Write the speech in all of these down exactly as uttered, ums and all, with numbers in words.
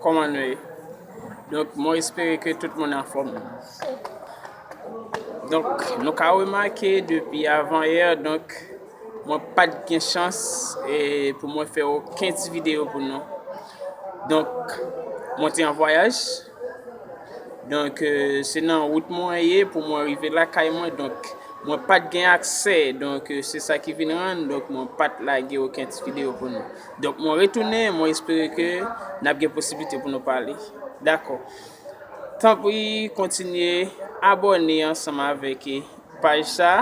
Kòman nou ye? Donk, mwen espere ke tout moun anfòm. Donk, nou ka remake depi avan yè, donk, mwen pa t gen chans e pou mwen fè okenn ti videyo pou nou. Donk, mwen te an vwayaj. Donk, eh, se nan wout mwen ye pou mwen rive lakay mwen. Donk, mwen pa t gen aksè. Donk, eh, se sa ki vin rann. Donk, mwen pa t lage okenn ti videyo pou nou. Donk, mwen retounen. Mwen espere ke n ap gen posiblite pou nou pale. Dakò. Tanpri, kontinye abòne ansanm avèk, eh, paj sa.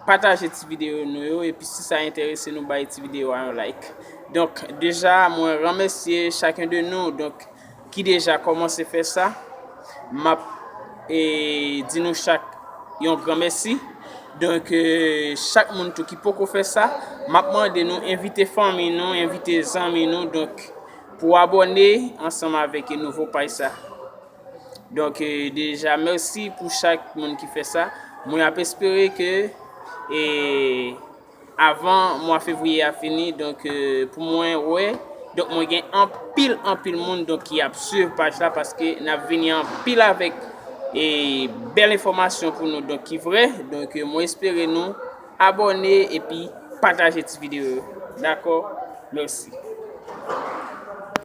Pataje ti videyo nou yo. Epi, si sa enterese nou, bay ti videyo a yon like. Donk, deja, mwen remèsye chacun de nous. Donk, ki deja kòmanse fè sa, m ap, eh, di nou chak yon gran mèsi. Donk, eh, chak moun tou ki poko fè sa, m ap mande nou envite fanmi nou, envite zanmi nou, donk, pou abòne ansanm avèk nouvo paj sa. Donk, eh, deja, mèsi pou chak moun ki fè sa. Mwen ap espere ke, eh, avan mwa fevriye a fini, donk, eh, pou mwen wè, donk, mwen gen anpil, anpil moun, donk, ki ap swiv paj la, paske n ap vini anpil avèk, eh, bèl enfòmasyon pou nou, donk, ki vrè. Donk, eh, mwen espere nou abòne epi pataje ti videyo yo. Dakò? Mèsi.